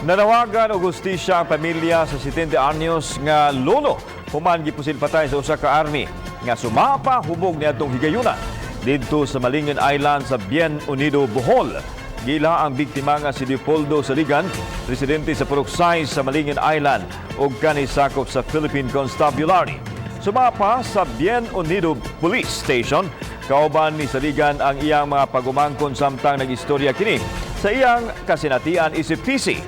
Nanawagan og hustisya ang pamilya sa 70 anyos nga lolo human gipusil patay sa usa ka army nga sumapa hubog niadtong higayuna didto sa Malingin Island sa Bien Unido, Bohol. Gila ang biktima nga si Leopoldo Saligan, residente sa Purok 6 sa Malingin Island ug kani sakop sa Philippine Constabulary. Sumapa sa Bien Unido Police Station, kauban ni Saligan ang iyang mga pagumangkon samtang nag-istorya kini sa iyang kasinatian isip PC.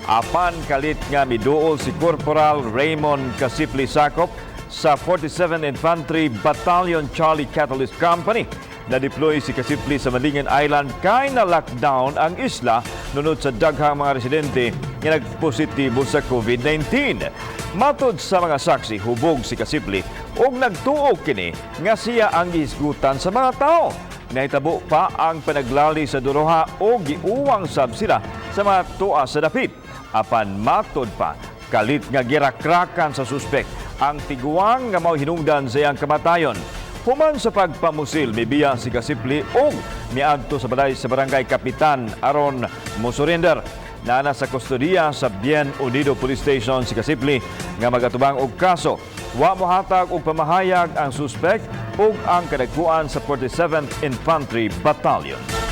Apan kalit nga miduol si Corporal Raymond Casipli, sakop sa 47 Infantry Battalion Charlie Catalyst Company. Na-deploy si Casipli sa Malingin Island kay na lockdown ang isla nunod sa daghang mga residente nga nagpositibo sa COVID-19. Matod sa mga saksi, hubog si Casipli ug nagtuo kini nga siya ang gihisgutan sa mga tao. Nahitabo pa ang panaglali sa duroha o giuwang sab sila sa mga tua sa dapit. Apan matod pa, kalit nga girakrakan sa suspek ang tiguang nga mao hinungdan sa iyang kamatayon. Human sa pagpamusil, mibiya si Kasipli ug miadto sa balay sa barangay kapitan aron mosurrender. Naa sa kustodiya sa Bien Unido Police Station si Kasipli nga magatubang og kaso. Wa mohatag og pamahayag ang suspek ug ang kadagkuan sa 47th Infantry Battalion.